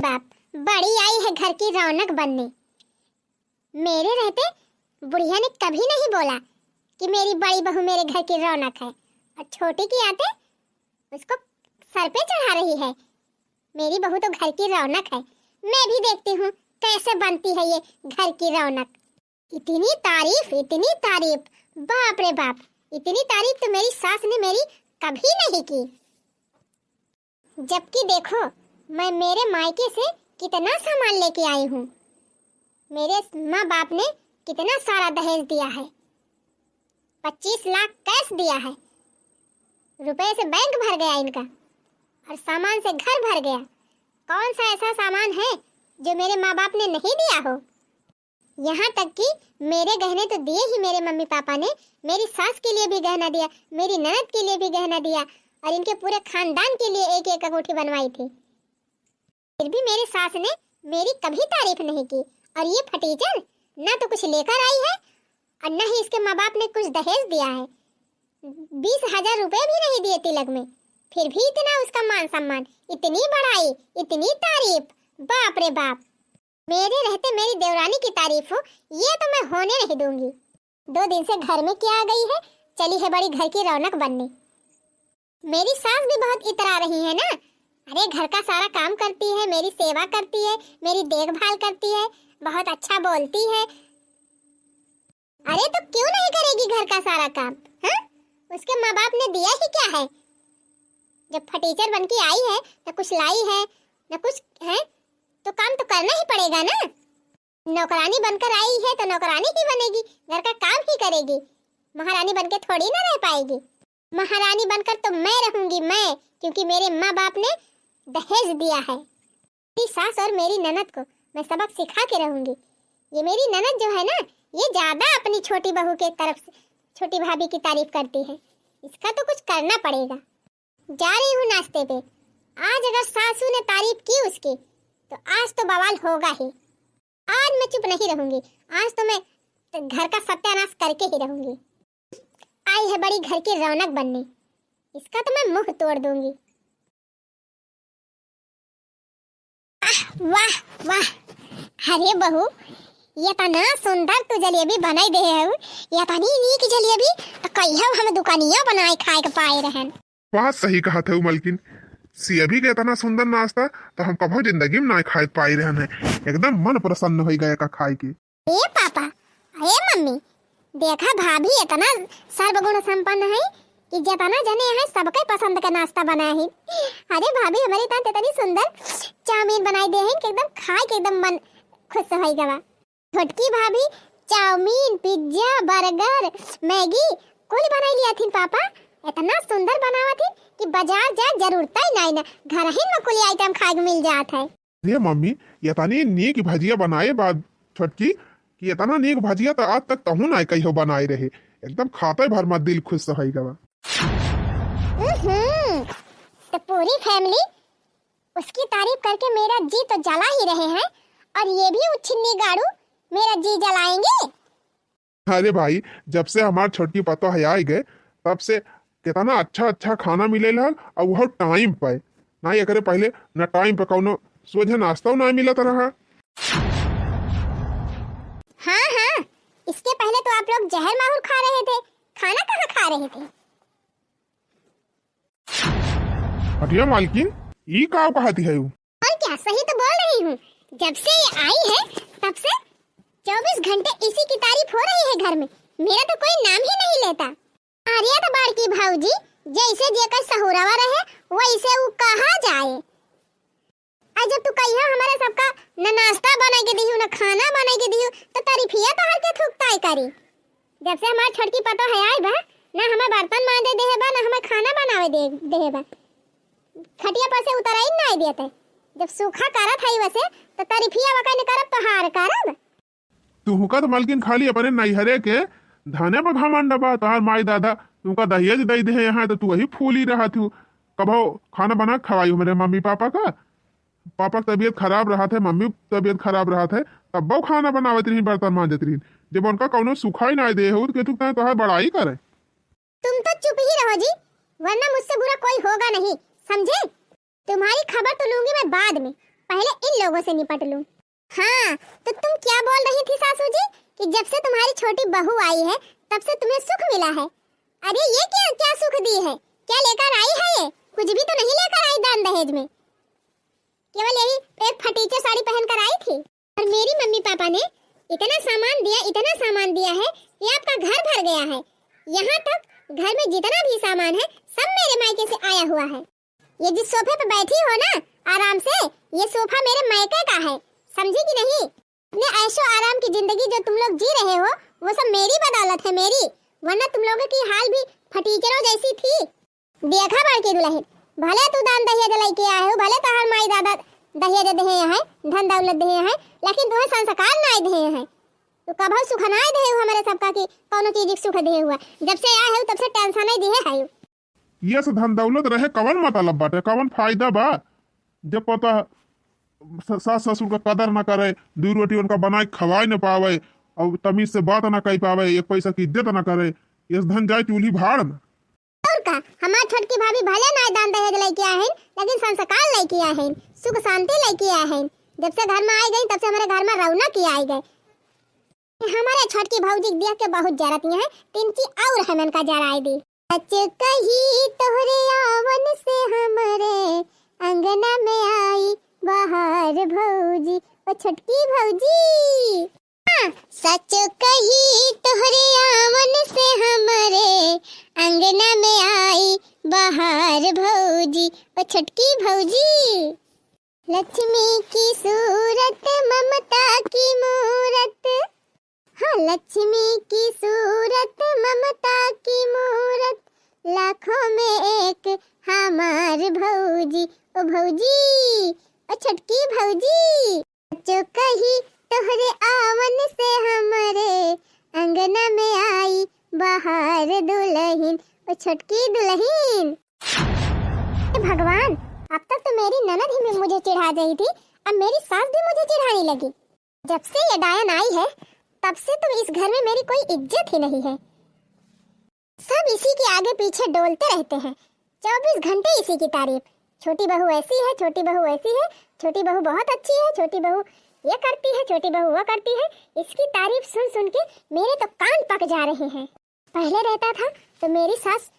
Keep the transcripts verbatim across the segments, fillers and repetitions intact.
बाप, बड़ी आई है घर की रौनक बनने। मेरे रहते बुढ़िया ने कभी नहीं बोला कि मेरी बड़ी बहू मेरे घर की रौनक है, और छोटी की आते उसको सर पे चढ़ा रही है। मेरी बहू तो घर की रौनक है, मैं भी देखती हूँ कैसे बनती है ये घर की रौनक। इतनी तारीफ, इतनी तारीफ, बाप रे बाप, इतनी तारीफ तो मेरी सास ने मेरी कभी नहीं की। जबकि देखो, मैं मेरे मायके से कितना सामान लेके आई हूँ। मेरे माँ बाप ने कितना सारा दहेज दिया है, पच्चीस लाख कैश दिया है, रुपए से बैंक भर गया इनका, और सामान से घर भर गया। कौन सा ऐसा सामान है जो मेरे माँ बाप ने नहीं दिया हो? यहाँ तक कि मेरे गहने तो दिए ही मेरे मम्मी पापा ने, मेरी सास के लिए भी गहना दिया, मेरी ननद के लिए भी गहना दिया, और इनके पूरे खानदान के लिए एक एक अंगूठी बनवाई थी। फिर भी मेरी सास ने मेरी कभी तारीफ नहीं की। और ये फटीचर ना तो कुछ लेकर आई है और ना ही इसके माँ बाप ने कुछ दहेज दिया है। बीस हजार रुपए भी नहीं दिए तिलक में, फिर भी इतना उसका मान सम्मान, इतनी बड़ाई, इतनी तारीफ, बाप रे बाप। मेरे रहते मेरी देवरानी की तारीफ हो, ये तो मैं होने नहीं दूंगी। दो दिन से घर में क्या आ गई है, चली है बड़ी घर की रौनक बनने। मेरी सास भी बहुत इतरा रही है ना। अरे, घर का सारा काम करती है, मेरी सेवा करती है, मेरी देखभाल करती है, बहुत अच्छा बोलती है। अरे, तो क्यों नहीं करेगी घर का सारा काम? हाँ, उसके माँ बाप ने दिया ही क्या है? जब फटीचर बन के आई है, न कुछ लाई है, न कुछ है, तो काम तो करना ही पड़ेगा ना। नौकरानी बनकर आई है तो नौकरानी ही बनेगी, घर का काम ही करेगी। महारानी बनके थोड़ी ना रह पाएगी। महारानी बनकर तो मैं रहूंगी, मैं, क्योंकि मेरे माँ बाप ने दहेज दिया है। मेरी सास और मेरी ननद को मैं सबक सिखा के रहूंगी। ये मेरी ननद जो है ना, ये ज्यादा अपनी छोटी बहू के तरफ से, छोटी भाभी की तारीफ करती है। इसका तो कुछ करना पड़ेगा। जा रही हूँ नाश्ते पे। आज अगर सासू ने तारीफ की उसकी, तो आज तो बवाल होगा ही। आज मैं चुप नहीं रहूंगी, आज तो मैं घर का सत्यानाश करके ही रहूंगी। आई है बड़ी घर की रौनक बनने, इसका तो मैं मुंह तोड़ दूंगी। आह, वाह, वाह। अरे बहू, एतना सुंदर तू जलेबी बनाई दे हऊ, एतनी नीक जलेबी तो कहियो हम दुकानिया बनाए खाए के पाए रहन। बात सही कहत हऊ मलकिन, सियबी के एतना सुंदर नाश्ता तो हम कभो जिंदगी में ना खाए पाए रहन है। एकदम मन प्रसन्न होई गया का खाए के। ए पापा, ए मम्मी, देखा भाभी एतना सर्वगुण संपन्न है कि जेतना जने हैं सबके पसंद के नाश्ता बनाए है। अरे भाभी, हमरे तान एतनी सुंदर चाउमीन बनाई दे है कि एकदम खाए के एकदम मन खुश होई गवा। छोटकी भाभी चाउमीन, पिज्जा, बर्गर, मैगी कुल बनाई लिया थी पापा। एतना सुंदर बनावा थी कि बाजार जाए जरूरत ही नहीं ना, घर ही में कुल आइटम खाए के मिल जात है। अरे मम्मी, एतनी नीक भजिया बनाए बा छोटकी, कि एतना नीक भजिया तो आज तक कहूँ ना कहियो बनाए रहे। एकदम खाते भर मा दिल खुश होई गवा। हम्म, तो पूरी फैमिली उसकी तारीफ करके मेरा जी तो जला ही रहे हैं, और ये भी उच्छिन्नी गाड़ू मेरा जी जलाएंगे। अरे भाई, जब से हमार छोटकी पतोह आई गए, तब से कितना अच्छा अच्छा खाना मिले लग, और वो टाइम पे। ना एकरे पहले ना टाइम पे कौनो सोझे नाश्ता ना मिलत रहा। हाँ, हाँ, इसके पहले तो आप लोग जहर माहुर खा रहे थे, खाना कहाँ खा रहे थे? अरे मालकिन, ई का कहती है? और क्या, सही तो बोल रही हूँ। जब से ये आई है, तब से चउबीस घंटे इसी की तारीफ हो रही है घर में। मेरा तो कोई नाम ही नहीं लेता। अरे तो बड़की भौजी, जैसे जेकर सहुरवा रहे, वैसे उ कहा जाए। आ जब तू कहियो हमरे सबका न नाश्ता बनाई के दिहू, न खाना बनाई के दिहू, तो तारीफिया तोहर के थूकताई करी। जब से हमार छोटकी पतोह आई बा, ना हमें बर्तन मांजे देहे बा, ना हमें खाना बनावे दे, देहे बा। खटिया पर से उतराई ना देत है। जब सूखा करत हई वसे, तो तारीफिया वका न करब, तोहार करब। तुहका तो मलकिन खाली अपने नैहरे के धने पर घमंड बा, तोहार माई दादा तुहका दहेज दे देहे हैं, तो तू वही फूली रहत हू। कबो खाना बना के खवाई हमरे मम्मी पापा का। पापा की तबीयत खराब रहत है, मम्मी की तबीयत खराब रहत है, तब्बो खाना बनावत रही, बर्तन मांजत रही। जब उनका कौनो सुखाई ना दे हो, तो तू तोहार बड़ाई करे। तुम तो चुप ही रहो जी, वरना मुझसे बुरा कोई होगा नहीं, समझे? तुम्हारी खबर तो लूंगी मैं बाद में। पहले इन लोगों से निपट लूं। हाँ, तो तुम क्या बोल रही थी सासू जी कि जब से तुम्हारी छोटी बहू आई है तब से तुम्हें सुख मिला है? अरे ये क्या, क्या सुख दी है? क्या लेकर आई है ये? कुछ भी तो नहीं लेकर आई दान दहेज में, केवल यही एक फटीचर साड़ी पहन कर आई थी। और मेरी मम्मी पापा ने इतना सामान दिया, इतना सामान दिया है कि आपका घर भर गया है। यहाँ तक घर में जितना भी सामान है, सब मेरे मायके से आया हुआ है। ये जिस सोफे पे बैठी हो ना आराम से, ये सोफा मेरे मायके का है, समझी कि नहीं? अपने ऐशो आराम की जिंदगी जो तुम लोग जी रहे हो, वो सब मेरी बदौलत है, मेरी, वरना तुम लोगों की हाल भी फटीचरों जैसी थी। देखा बड़की दुलहिन, भले तू दान दहेज लइके आए हो, भले तोहार माई दादा दहेज देहे हैं, धन दौलत देहे हैं, लेकिन तुम्हें संस्कार नाय देहे हैं। तो कभो सुख नाय देहे हो हमरे सबका कि कौनो चीज के सुख देहे हुआ। जब से आए हो तब से टेंशन ही दिहे है। ये से धन दौलत रहे कवन मतलब बाटे, कवन फायदा बा? जब पता स-, सास ससुर का कदर ना करे, दू रोटी उनका बनाए खवाए न पावे, और तमीज से बात ना कह पावे, एक पैसा की इज्जत ना करे, ये धन जाए चूल्ही भाड़ में। और का, हमार छोटकी भाभी भले ना दान दहेज लइके आए हैं, लेकिन संस्कार लइके आए हैं, सुख शांति लइके आए हैं। जब से घर में आए गई, तब से हमारे घर में रौनक ही आई गए। हमारे छोटकी भौजी के देख के बहुत जरत हैं, तिनकी और हमन का जराए दी। सच कही तोहरे आवन से हमरे अंगना में आई बहार भौजी, ओ छोटकी भौजी। हाँ, सच कही तोहरे आवन से हमरे अंगना में आई बहार भौजी, ओ छोटकी भौजी। लक्ष्मी की सूरत ममता की मूरत, हाँ, लक्ष्मी की सूरत ममता की मूरत, लाखों में एक हमार भौजी, ओ भौजी, ओ छोटकी भौजी। जो कही तोहरे आवन से हमरे अंगना में आई बहार दुलहिन, ओ छोटकी दुलहिन। हे भगवान, अब तक तो मेरी ननद ही में मुझे चिढ़ा रही थी, अब मेरी सास भी मुझे चिढ़ाने लगी। जब से ये डायन आई है, तब से तो इस घर में मेरी कोई इज्जत ही नहीं है। सब इसी के आगे पीछे डोलते रहते हैं, चौबीस घंटे इसी की तारीफ। छोटी बहू ऐसी है, छोटी बहू ऐसी है, छोटी बहू बहुत अच्छी है, छोटी बहू ये करती है, छोटी बहू वो करती है। इसकी तारीफ सुन सुन के मेरे तो कान पक जा रहे हैं। पहले रहता था तो मेरी सास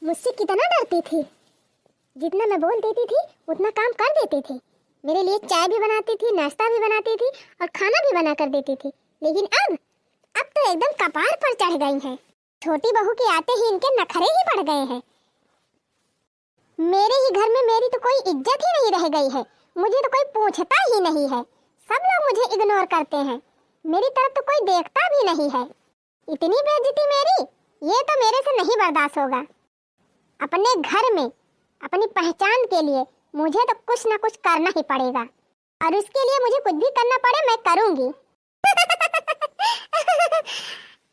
मुझसे कितना डरती थी, जितना मैं बोल देती थी उतना काम कर देती थी। मेरे लिए चाय भी बनाती थी, नाश्ता भी बनाती थी और खाना भी बना कर देती थी। लेकिन अब, अब तो एकदम कपार पर चढ़ गई हैं। छोटी बहू के आते ही इनके नखरे ही बढ़ गए हैं। मेरे ही घर में मेरी तो कोई इज्जत ही नहीं रह गई है, मुझे तो कोई पूछता ही नहीं है, सब लोग मुझे इग्नोर करते हैं, मेरी तरफ तो कोई देखता भी नहीं है। इतनी बेइज्जती मेरी, ये तो मेरे से नहीं बर्दाश्त होगा। अपने घर में अपनी पहचान के लिए मुझे तो कुछ ना कुछ करना ही पड़ेगा, और उसके लिए मुझे कुछ भी करना पड़े, मैं करूंगी।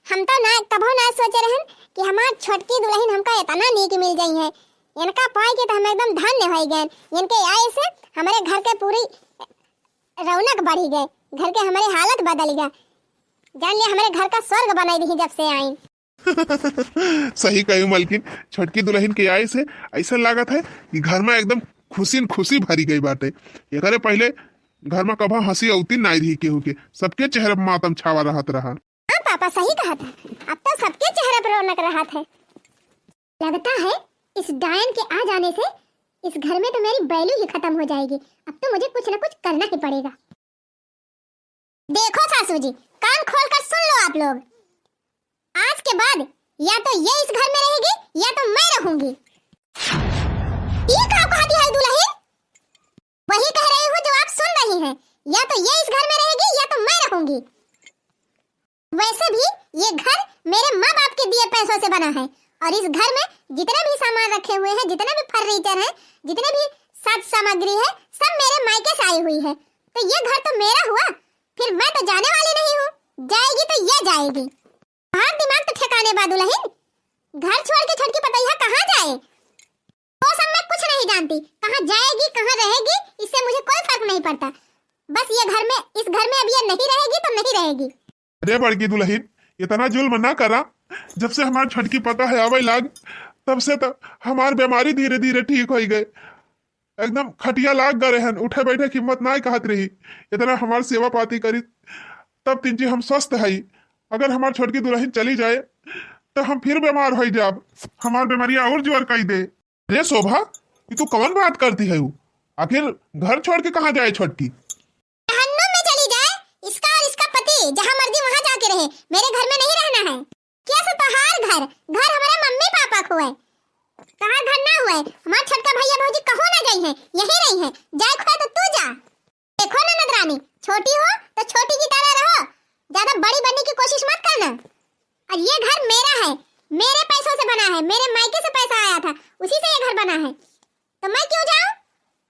हम तो ना कभो ना सोचे रहन कि हमार छोटकी दुलहिन हमका इतना नीक मिल जाई है। इनका पाई के तो हम एकदम धन्य हो गए। इनके आए से हमारे घर के पूरी रौनक बढ़ी गए, घर के हमारे हालत बदल गया। जान लिया हमारे घर का स्वर्ग बनाई दी जब से आई। सही कही मलकिन, छोटकी दुलहिन के आए से ऐसा लागत है कि घर में एकदम खुशी न खुशी भरी गई बाटे। एकरे पहले घर में कभो हंसी अवती नाई रही केहू के, सबके चेहरे पर मातम छावा रहत रहा। हाँ पापा, सही कहा था, अब तो सबके चेहरे पर रौनक रहत है। लगता है इस डायन के आ जाने से इस घर में तो मेरी value ही खत्म हो जाएगी। अब तो मुझे कुछ ना कुछ करना ही पड़ेगा। देखो सासू जी, कान खोल कर सुन लो आप लोग, आज के बाद या तो ये इस घर में रहेगी या तो मैं रहूंगी। ये का कहती है दुलहिन? वही कह रही हूँ जो आप सुन रही हैं, या तो ये इस घर में रहेगी या तो मैं रहूंगी। वैसे भी ये घर मेरे माँ बाप के दिए पैसों से बना है, और इस घर में जितने भी सामान रखे हुए हैं, जितने भी फर्नीचर हैं, जितने भी साज सामग्री है, सब मेरे मायके से आई हुई है। तो ये घर तो मेरा हुआ, फिर मैं तो जाने वाली नहीं हूँ, जाएगी तो ये जाएगी। बाहर दिमाग तो ठिकाने बा दुलहिन, घर छोड़ के छोटकी पतैया कहाँ जाए? वो सब मैं कुछ नहीं जानती, कहाँ जाएगी, कहाँ रहेगी, इससे मुझे कोई फर्क नहीं पड़ता। बस ये घर में, इस घर में अब ये नहीं रहेगी तो नहीं रहेगी। अरे बड़की दुलहिन, इतना जुल्म ना करा। जब से हमार छोटकी पतोह आवे लाग, तब से तो हमार बीमारी धीरे धीरे ठीक होई गए। एकदम खटिया लाग गए रहन, उठे बैठे की हिम्मत नाय कहत रही। इतना हमार सेवा पाती करी, तब तिनची हम स्वस्थ हई। अगर हमार छोटकी दुलहिन चली जाए, तो हम फिर बीमार होई जाब। हमार बीमारिया और जोर कई दे। अरे शोभा, ये तू कवन बात करती है? आखिर घर छोड़ के कहाँ जाए छोटकी? जहन्नुम में चली जाए, इसका और इसका पति जहाँ मर्जी वहाँ जाके रहे, मेरे घर में नहीं रहना है। क्या से तोहार घर, घर हमारे मम्मी पापा को है, तोहार घर ना हुए। हमार छोटका भैया भौजी कहूँ ना जाई हैं, यहीं रही हैं। जाए खुआ तो तू जा। देखो ना ननद रानी, छोटी हो तो छोटी की तरह रहो, ज्यादा बड़ी बनने की कोशिश मत करना। और ये घर मेरा है, मेरे पैसों से बना है, मेरे मायके से पैसा आया था, उसी से ये घर बना है। तो मैं क्यों जाऊं?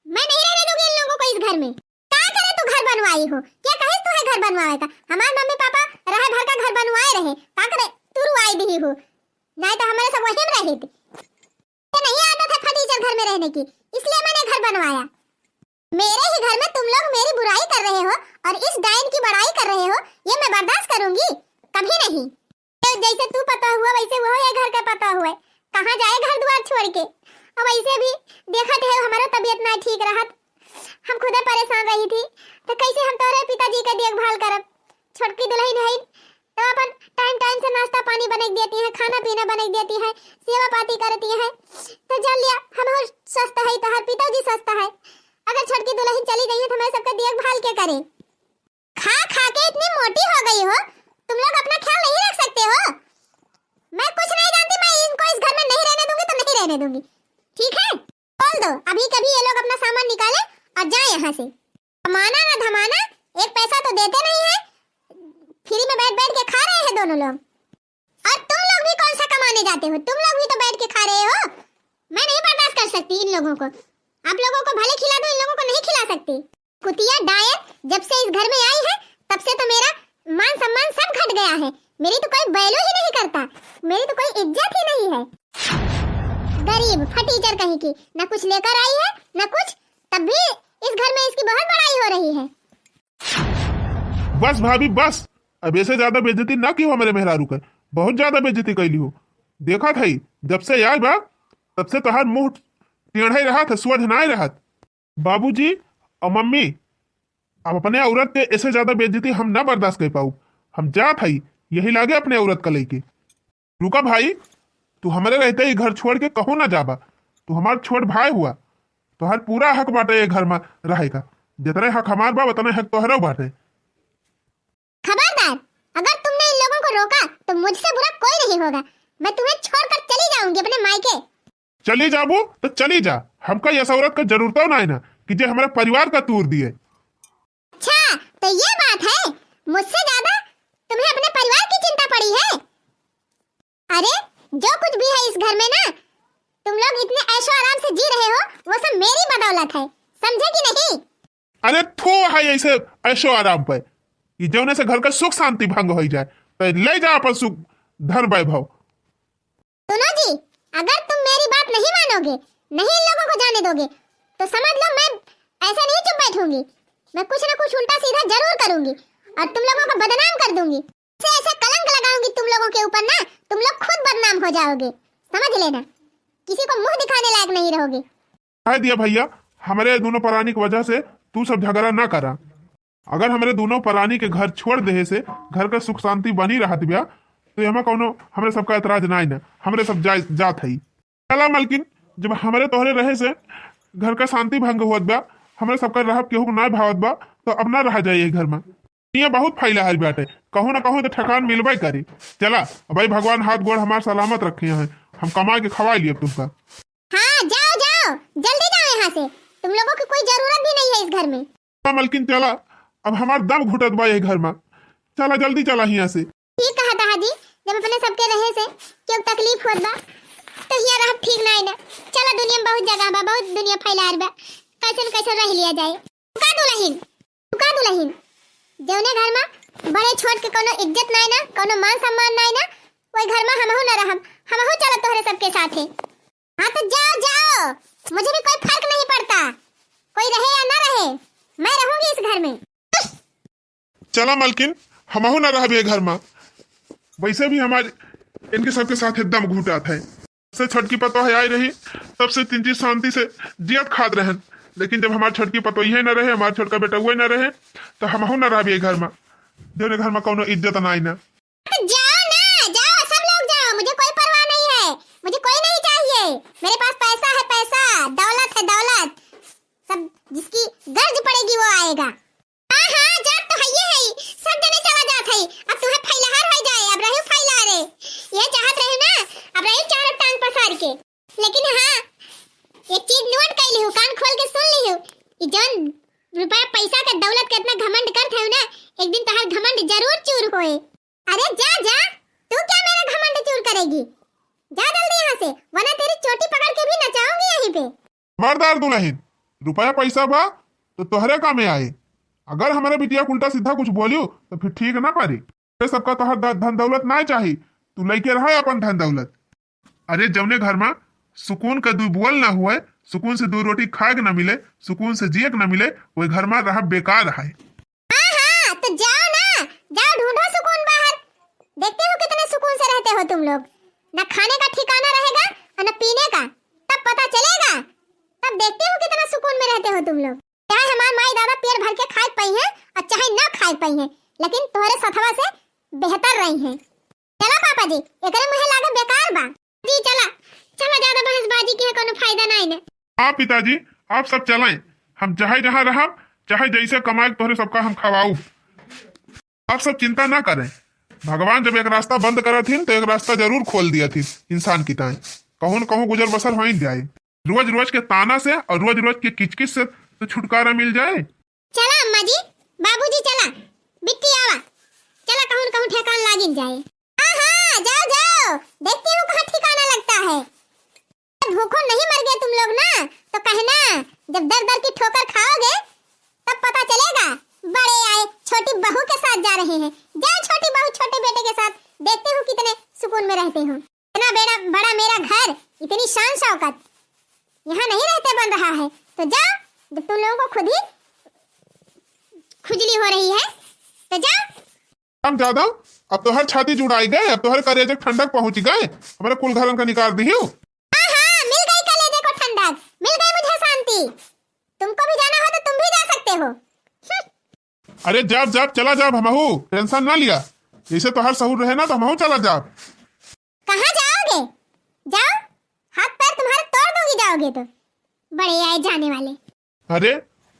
मैं नहीं रहने दूंगी इन लोगों को इस घर में। का करे तू घर बनवाई हो? क्या कहे तू है घर बनवावे का? हमार मम्मी पापा रहे भर का घर बनवाए रहे, का करे तू रुआई दी हो? नहीं तो हमारे सब वहीं में रहे थे। ये नहीं आदत है फटीचर घर में रहने की, इसलिए मैंने घर बनवाया। मेरे ही घर में तुम लोग मेरी बुराई कर रहे हो और इस डायन की बड़ाई कर रहे हो, ये मैं बर्दाश्त करूंगी? कभी नहीं। तो जैसे तू पता हुआ वैसे वो ये घर का पता हुआ, कहाँ जाए घर द्वार छोड़ के। और वैसे भी देखत है हमारा तबीयत ना ठीक रहत, हम खुदे परेशान रही थी, तो कैसे हम तोरे पिताजी का देखभाल करब? छोटकी दुलहिन है तो अपन टाइम टाइम से नाश्ता पानी बना देती है, खाना पीना बना देती है, सेवा पाती करती है। तो जान लिया हम स्वस्थ है, तोहर पिताजी स्वस्थ है। अगर छोटकी दुलहिन चली गई है तो हमारे सबका देखभाल के करे? खा खा के इतनी मोटी हो गई हो, तुम लोग अपना ख्याल नहीं रख सकते हो? मैं कुछ नहीं जानती, मैं इनको इस घर में नहीं रहने दूंगी तो नहीं रहने दूंगी, ठीक है? खोल दो, अभी कभी ये लोग अपना सामान निकाले और जाए यहाँ से। कमाना ना धमाना, एक पैसा तो देते नहीं है, फ्री में बैठ बैठ के खा रहे हैं दोनों लोग। और तुम लोग भी कौन सा कमाने जाते हो, तुम लोग भी तो बैठ के खा रहे हो। मैं नहीं बर्दाश्त कर सकती इन लोगों को, आप लोगों को भले खिला दूं, इन लोगों को नहीं खिला सकती। कुतिया डायन जब से इस घर में आई है, तब से तो मेरा मान सम्मान सब घट गया है। मेरी तो कोई value ही नहीं करता, मेरी तो कोई इज्जत ही नहीं है। गरीब फटीचर कहीं की, ना कुछ लेकर आई है ना कुछ, तब भी इस घर में इसकी बहुत बड़ाई हो रही है। बस भाभी बस, अब ऐसे ज्यादा बेइज्जती ना कियो हमरे मेहरारू के, बहुत ज्यादा बेइज्जती कैली हो। देखत है जब से आए बा तब से तोहार मुंह टेढ़े रहत है, सोझ नाय रहत। बाबूजी और मम्मी, अब अपने औरत के ऐसे ज्यादा बेइज्जती हम ना बर्दाश्त कर पाऊ। हम जात हई यही लागे अपने औरत का लेके। रुका भाई, तू हमरे रहते ही घर छोड़ के कहूँ ना जाबा। तू हमार छोट भाई हुआ, तोहर पूरा हक बाटे ये घर में रहे का। जितने हक हमार बा उतने हक तोहरो बाटे। खबरदार, अगर तुमने इन लोगों को रोका तो मुझसे बुरा कोई नहीं होगा। मैं तुम्हें छोड़कर चली जाऊंगी अपने मायके। चली जाबू तो चली जा, हमका यस औरत का जरूरतो ना है ना कि जे हमारे परिवार का तूर दिए। अच्छा, तो ये बात है, मुझसे ज्यादा तुम्हें अपने परिवार की चिंता पड़ी है। अरे, जो कुछ भी है इस घर में ना, तुम लोग इतने ऐशो आराम से जी रहे हो, वो सब मेरी बदौलत है, समझे कि नहीं? अरे थू है ऐसे ऐशो आराम पे, ये जौने से घर का सुख शांति भंग हो जाए, तो ले जा अपन सुख धन वैभव। सुनो जी, अगर तुम मेरी बात नहीं मानोगे, नहीं इन लोगों को जाने दोगे, तो समझ लो मैं ऐसे नहीं चुप बैठूंगी। मैं कुछ ना कुछ उल्टा सीधा जरूर करूंगी और तुम लोगों को बदनाम कर दूंगी। ऐसे ऐसे कलंक लगाऊंगी तुम लोगों के ऊपर ना, तुम लोग खुद बदनाम हो जाओगे, समझ लेना, किसी को मुंह दिखाने लायक नहीं रहोगे। कह दिया भैया, हमारे दोनों परानी की वजह से तू सब झगड़ा ना करा। अगर हमरे दोनों परानी के घर छोड़ देहे से घर का सुख शांति बनी रहत बा, तो एमा कौनो हमरे सबका एतराज नाई न, हमरे सब जा, जात हई। चला मलकिन, जब हमरे तोहरे रहे से घर का शांति भंग होत बा, हमरे सबका रहब केहू के नाई भावत बा, तो अब ना रहा जाए ये घर में। ये बहुत फैला हर बाटे, कहूँ ना कहूँ तो ठिकान मिलबे करी। चला, भाई भगवान हाथ गोड़ हमार सलामत रखे हैं, हम कमा के खवा लिए तुमका। हाँ, जाओ, जाओ, जल्दी जाओ यहाँ से। तुम लोगों की कोई जरूरत भी नहीं है इस घर में। हाँ, मलकिन, चला, अब हमार दम घुटत बा यही घर में। चला, जल्दी चला यहाँ से। ठीक कहा था हाजी, जब अपने सबके रहे से क्यों तकलीफ होत बा, तो हियाँ रहब ठीक ना है ना। चला, दुनिया में बहुत जगह बा, बहुत दुनिया फैलार बा, कैसन कैसन रह लिया जाए। का दुल्हन, का दुल्हन, जौने घर में बड़े छोट के कोनो इज्जत ना है ना, कोनो मान सम्मान ना है ना, वही घर में हमहू ना रहब, हमहू चलब तोहरे सबके साथे। हाँ तो जाओ, जाओ, मुझे भी कोई फर्क नहीं पड़ता, कोई रहे या ना रहे, मैं रहूंगी इस घर में। चला मलकिन, हमहू ना रहबे घर में। वैसे भी हमार इनके सबके साथ एकदम घुटात है। से छोटकी पतोह आई रही, तब से तीन चीज शांति से जियत खात रहन। लेकिन जब हमार छोटकी पतोहिए न रहे, हमार छोटका बेटउए न रहे, तो हमहू न रहबे घर में, जौने घर में कौनो इज्जत नाई ना। तो जाओ ना, जाओ, सब लोग जाओ, मुझे कोई परवाह नहीं है, मुझे कोई नहीं चाहिए। मेरे पास पैसा है, पैसा, दौलत है, दौलत। सब जिसकी गर्ज पड़ेगी वो आएगा। हाँ, हाँ, जात तो हइये है, सब जने चला जात है। अब तुम्हें फैलहार हो जाए, अब रही फैलहारे। ये चाहत रहे ना, अब रही चारों टांग पसार के। लेकिन हाँ, एक चीज नोट कर लिहू, कान खोल के सुन लिहू, कि जौन रुपया पैसा के दौलत के इतना घमंड करत है ना, एक दिन तोहार घमंड जरूर चूर होए। अरे जा, जा, तू क्या मेरा घमंड चूर करेगी? जा जल्दी यहाँ से, वरना तेरी चोटी पकड़ के भी नचाऊंगी यहीं पे। खबरदार दुलहिन, रुपया पैसा बा तो तोहरे कामे आए। अगर हमरे बिटिया के उल्टा सीधा कुछ बोलियो तो फिर ठीक ना पड़ी। ये सबका तोहर ध-, धन दौलत ना चाही, तू लइके रहा अपन धन दौलत। अरे जौने घर में सुकून का दू बोल ना हुए, सुकून से दो रोटी खाए के ना मिले, सुकून से जिए के ना मिले, वही घर में रह बेकार है। हाँ, हाँ, तो जाओ ना, जाओ ढूंढो सुकून बाहर। देखते हो कितने सुकून से रहते हो तुम लोग। ना खाने का ठिकाना रहेगा और ना पीने का, तब पता चलेगा, तब देखते हो कितना सुकून में रहते हो तुम लोग। चाहे हमार माई दादा पेट भर के खाए पाई हैं और चाहे ना खाए पाई हैं, लेकिन तोहरे सथवा से बेहतर रही हैं। चला पापा जी, एकरे मुँहे लागे बेकार बा। जी चला, चला, ज्यादा बहसबाजी के कोनो फायदा नाई ने। हाँ पिताजी, आप सब चलें, हम चाहे जहाँ रहब, चाहे जैसे कमाए तोहरे सबका हम खवाऊ। आप सब चिंता ना करें, भगवान जब एक रास्ता बंद करत हिन तो एक रास्ता जरूर खोल दिया थी इंसान की ताई। कहूँ न कहूँ गुजर बसर हो ही जाए। रोज रोज के ताना से और रोज रोज के किचकिच से तो छुटकारा मिल जाए। चला अम्मा जी, बाबूजी चला, बिट्टी आवा, चला कहूँ न कहूँ ठेकान लागिन जाए। हाँ, हाँ, जाओ, जाओ, देखती हूँ कहाँ ठिकाना लगता है। जब भूखों नहीं मर गए तुम लोग ना, तो कहना, जब दर दर की ठोकर खाओगे, तब पता चलेगा। बड़े आए, छोटी बहू के साथ जा रहे हैं। जाओ छोटी बहू, छोटे बेटे के साथ, देखती हूँ कितने सुकून में रहते हो। इतना बेड़ा, बड़ा मेरा घर, इतनी शान शौकत, यहाँ नहीं रहते बन रहा है, तो जाओ, जब तुम लोगों को खुद ही खुजली हो रही है, तो जाओ। हम जादव, अब तोहर छाती जुड़ाई गए, अब तोहर करेजे ठंडक पहुँच गए, हमारे कुल घरन का निकाल दिहियो। हाँ, हाँ, मिल गई कलेजे को ठंडक, मिल गई मुझे शांति। तुमको भी जाना हो तो तुम भी जा सकते हो। हम्म। अरे जाब, जाब, चला जाब, हमहू टेंशन ना लिया। जैसे तोहर सहूर रहे ना तो हमहू चला जाब। कहाँ जाओगे? जाओ, हाथ पैर तुम्हारे तोड़ दूंगी जाओगे तो। बड़े आए जाने वाले। अरे,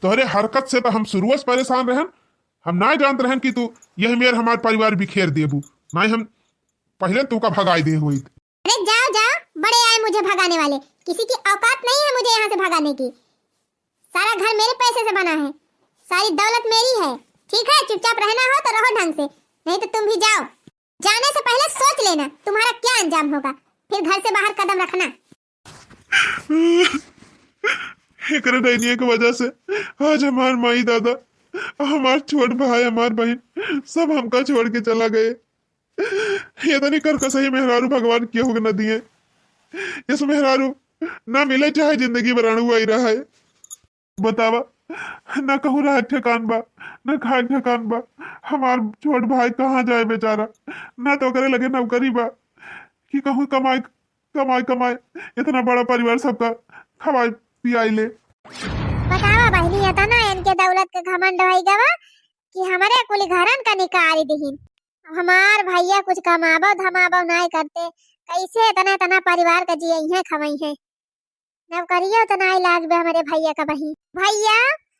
तोहरे हरकत से तो हम शुरुए से परेशान रहन। हम ना जानत रहन कि तू यह मेर हमार परिवार बिखेर देबू। ना हम पहले तुमका भगाई दे होइत। अरे जाओ, जाओ, बड़े आए मुझे भगाने वाले। किसी की औकात नहीं है मुझे यहाँ से भगाने की। सारा घर मेरे पैसे से बना है, सारी दौलत मेरी है। ठीक है, चुपचाप रहना हो तो रहो ढंग से, नहीं तो तुम भी जाओ। जाने से पहले सोच लेना तुम्हारा क्या अंजाम होगा, फिर घर से बाहर कदम रखना। एकरे डैनिया के वजह से आज हमार माई दादा, हमार छोट भाई, हमार बहिन सब हमका छोड़ के चला गए। ये तनी कर कसही मेहरारू भगवान केहू के न दिए। इस मेहरारू ना मिले चाहे जिंदगी भर अड़ुआई रहे। बतावा, ना कहूँ रहे ठेकान बा, ना खाए ठेकान बा। हमार छोट भाई कहाँ जाए बेचारा, ना तो ओकरे लगे नौकरी बा कि कहूँ कमाए, कमाए, कमाए, इतना बड़ा परिवार सबका खवाए पियाई ले। बतावा बहिनी, इतना इनके दौलत के घमंड होई गवा कि हमरे कुल घरन का निकाल दिहिन। हमार भैया कुछ कमाबो धमाबो नाई करते, कैसे इतना इतना परिवार का जियइहें खवइहें? नौकरियो तो नाई लाग बे हमरे भैया का बहिन। भैया,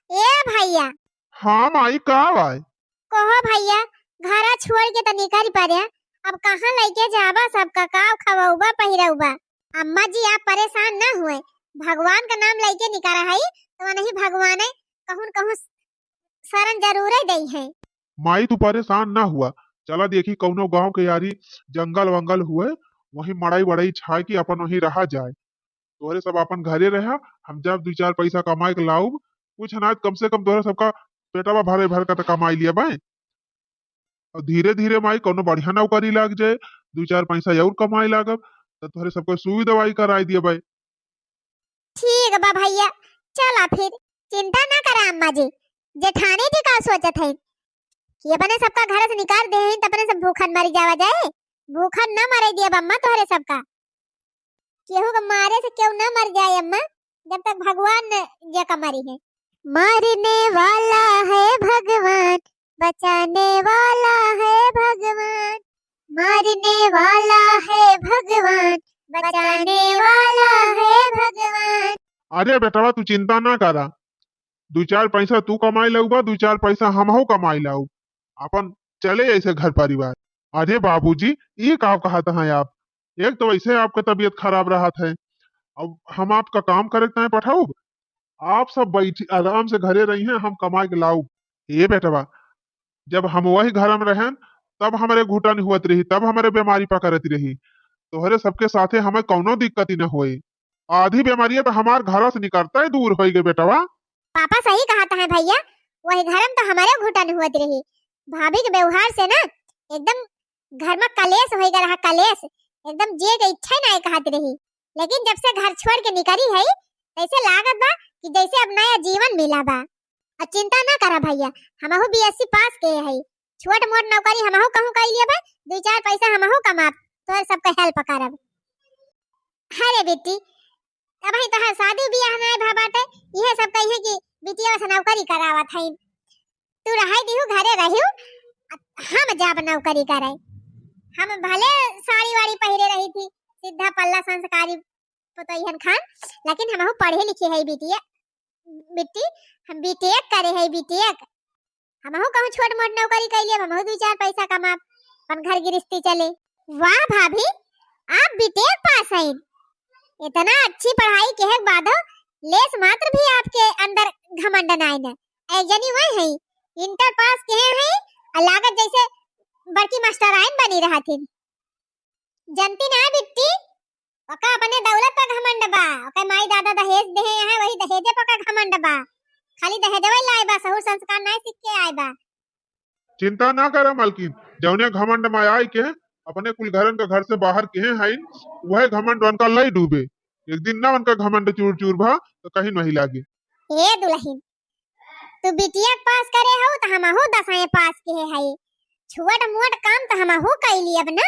ए भैया। हाँ माई, का बाय? कहो भैया, घरा छोड़ के तो निकल पड़े, अब कहाँ लइके जाबा सबका, का खवउबा पहिरउबा? अम्मा जी आप परेशान ना हुए, भगवान का नाम लइके निकला है तो नहीं भगवाने कहूँ न कहूँ शरण जरूरे दइहें। माई तू परेशान ना हुआ, चला देखी कौनो गांव के यारी जंगल वंगल हुए, वहीं मड़ई वड़ई छाए के अपन वहीं रहा जाए। तोहरे सब अपन घरे रहा, हम जब दू चार पैसा कमाए के लाउब, कुछ अनाज कम से कम तोहरे सबका पेटवा भरे भर का तो कमाई लिया बाय। और धीरे धीरे माई कौनो बढ़िया नौकरी लाग जाए, दू चार पैसा और कमाए लागब, तो तोहरे सबके सुई दवाई कराई दिया बाय। ठीक बा भैया, चला फिर, चिंता ना करा अम्मा जी। जेठानी जी का सोचत है कि अपने सबका घर से निकाल दे हैं, तो अपने सब भूखन मर जावा जाए, भूखन न मरे दिया अम्मा तोहरे सबका। केहू के मारे से केहू न मर जाए अम्मा, जब तक भगवान जे का मरी है। मारने वाला है भगवान, बचाने वाला है भगवान, मारने वाला है भगवान, बचाने वाला है भगवान। अरे बेटवा, तू चिंता ना करा, दू चार पैसा तू कमाई लाउबा, दू चार पैसा हमहू कमाई लाउब, अपन चले ऐसे घर परिवार। अरे बाबूजी, ई का कहत हैं आप? एक तो वैसे आपका तबीयत खराब रहत है, अब हम आपका काम करे ताई पठाउब, आप सब बैठी आराम से घरे रही हैं, हम कमाई के लाउब। ए बेटवा, जब हम वही घर में रहन, तब हमरे घुटन हुअत रही, तब हमरे बीमारी पकड़त रही, तोहरे सबके साथे हमें कौनो दिक्कत ही न होए। आधी बीमारी तो हमार घर से निकलता ही दूर होई गए बेटवा। पापा सही कहत हैं भैया, वही घर में तो हमारे घुटन हुअत रही। भाभी के व्यवहार से ना एकदम घर में कलेश होई गया रहा, कलेश। एकदम जिए के इच्छा ही ना कहत रही, लेकिन जब से घर छोड़ के निकली है, तैसे लागत बा कि जैसे अब नया जीवन मिला बा। और चिंता ना करा भैया, हमहू बीएससी पास के है, छोट मोट नौकरी हमहू कहूँ कई लिए बा, दू चार पैसा हमहू कमाब, तोहर सबके हेल्प करब। अरे बेटी, अबही तोहार शादी बियाह नाय भा बाटे, इहे सब कहिए कि बिटिया से नौकरी करावत हईन। तू रहे दिहू, घरे रहियो, हम जाब नौकरी करे। हम भले साड़ी वाड़ी पहिरे रही थी, सीधा पल्ला संस्कारी पतोहियन खान, लेकिन हमहू पढ़े लिखे है बिटिया, बिट्टी, हम बीटेक करे है, बीटेक। हमहू कहूँ छोट मोट नौकरी कइ लेब, हमहू दू चार पैसा कमाब, अपन घर गृहस्थी चले। वाह भाभी, आप बीटेक पास हईन, इतना अच्छी पढ़ाई के बादो लेस मात्र भी आपके अंदर घमंड नाई न। एक जनी वही है, इंटर पास के हैं, और लागत जैसे बड़की मास्टराइन बनी रहथिन। जनती ना बिट्टी, ओका अपने दौलत पर घमंड बा, ओके माई दादा दहेज देहे हैं, वही दहेजे पर का घमंड बा। खाली दहेजवा ही लाए बा, सहूर संस्कार नाई सीख के आए बा। चिंता ना करा मालकिन, जौने घमंड में आए के अपने कुल घरन के घर से बाहर के हैं हईन, वह घमंड उनका लई डूबे। एक दिन ना उनका घमंड चूर चूर भा तो कहीं नहीं लागे। ए दुल्हन, तू बीटेक पास करे हो तो हमहू दसवें पास के है, छोट मोट काम तो हमहू कई लियब ना।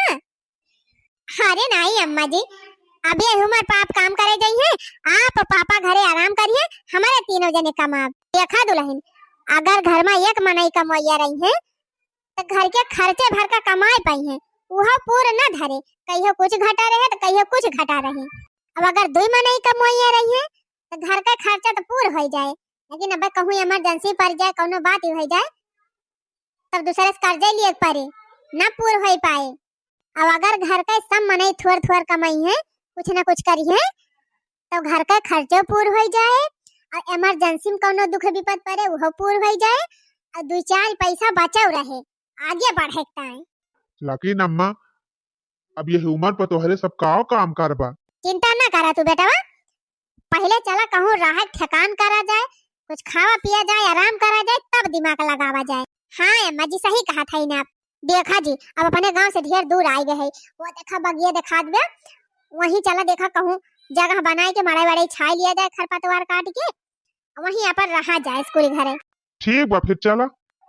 अरे नाई अम्मा जी, अभी यही उम्र पर आप काम करे जाई हैं, आप पापा घरे आराम करिए, हमारे तीनों जने कमाब। देखा दुल्हन, अगर घर में एक मनई कमवैया रही है, तो घर के खर्चे भर का कमाए पाई है, वह पूर न धरे, कहियो कुछ घटा रहे तो कहियो कुछ घटा रहे। अब अगर दुई मनई कमवैया रही है, तो घर का खर्चा तो पूर हो जाए, लेकिन अब कहूँ इमरजेंसी पड़ जाए, कौनो बात ही हो जाए, तब दूसरे से कर्जा लिए पड़े, ना पूर हो पाए। अब अगर घर का सब मनई थोड़ थोड़ कमाई है, कुछ ना कुछ करी है, तो घर का खर्चो पूर हो जाए, और इमरजेंसी में कौनो दुख विपद पड़े, वो पूर हो जाए, और दो चार पैसा बचाव रहे, आगे बढ़े के ताई। लेकिन अम्मा, अब यही उम्र पर तोहरे सब का काम करबा? चिंता ना करा तू बेटवा, पहले चला कहूँ राहत ठिकान करा जाए, कुछ खावा पिया जाए, आराम करा जाए, तब दिमाग लगावा जाए। हाँ अम्मा जी, सही कहत हईन आप। देखा जी, अब अपने गांव से ढेर दूर आए गए है, वो देखा बगिया दिखात बा, वहीं चला देखा कहूँ जगह बनाए के मड़ई वड़ई छाई लिया जाए, खरपतवार काट के वहीं अपन रहा जाए स्कूल घरे। ठीक बा, फिर चला।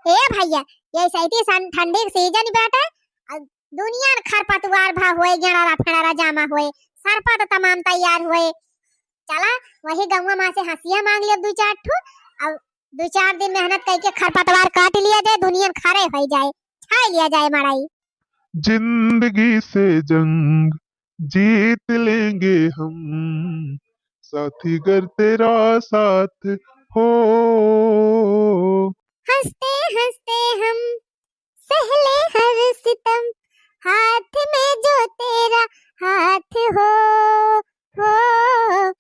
ए भैया, ये सैती सन ठंडी के सीजन बाटे, और दुनिया में खरपतवार भा होए, गेड़ारा फेड़ारा जामा होए, सरपत तमाम तैयार होए। चला, वही गौवा माँ से हंसिया मांग लिया दो चार ठो, और दो चार दिन मेहनत करके खरपतवार काट लिया जाए, दुनिया में खरे हो जाए, छाई लिया जाए मड़ई। जिंदगी से जंग जीत लेंगे हम, साथी गर तेरा साथ हो। हंसते हंसते हम सहले हर सितम, हाथ में जो तेरा हाथ हो, हो।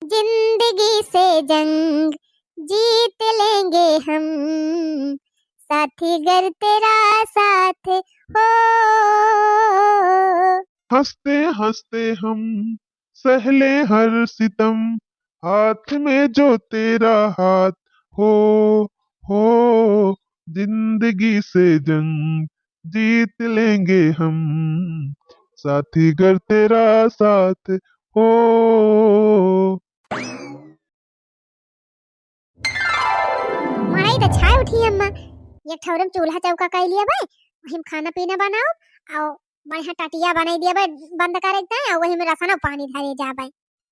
जिंदगी से जंग जीत लेंगे हम, साथी गर तेरा साथ हो। हंसते हंसते हम सहले हर सितम, हाथ में जो तेरा हाथ हो, हो। जिंदगी से जंग जीत लेंगे हम, साथी गर तेरा साथ हो। मड़ई त छाय उठी अम्मा, एक ठौरम चूल्हा चौका कइ लिया बे, वही में खाना पीना बनाओ, और बढ़िया टटिया बनाई दिया बे, बंद करे के ताई, और वही में रसना पानी धरे जा बे।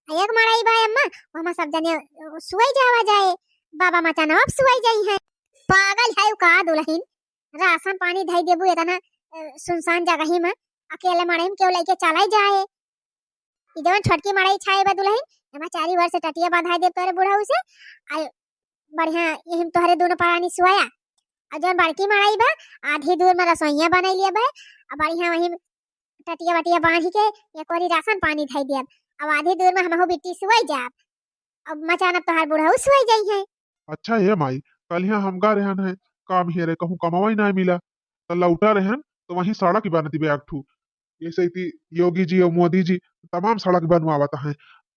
एक मड़ई बा अम्मा, ओमा सब जने, अ, सुई जावा जाए, बाबा मचाना अब सुई जाई है। पागल है का दुलहिन, राशन पानी धई देबू एतना, अ, सुनसान जगही में, अकेले मड़ई में केहू लइके चलाई जाए। ई जवन छोटकी मड़ई छाए बा दुलहिन, एमा चारी ओर से टटिया बंधाई देब तोरे बुढ़ऊ से, आ बढ़िया यही में तोहरे दोनों परानी सुआया। आ जवन बड़की मड़ई बा, आधी दूर में रसोइया बनाई लिया बा, आ बढ़िया वही में टटिया वटिया बांधी के एक ओरी राशन पानी धई दिया, अब आधी दूर में हमहू बिट्टी सुआई जाब, अब मचानब तोहार बुढ़ऊ सुआई जाई है। अच्छा हे माई, कलिया हम गा रहन है, काम हेरे कहूँ कमावा ही ना मिला, त लौटा रहन तो वहीं सड़क बनती बे एक ठू, जैसे कि योगी जी और मोदी जी तमाम सड़क बनवावत हैं,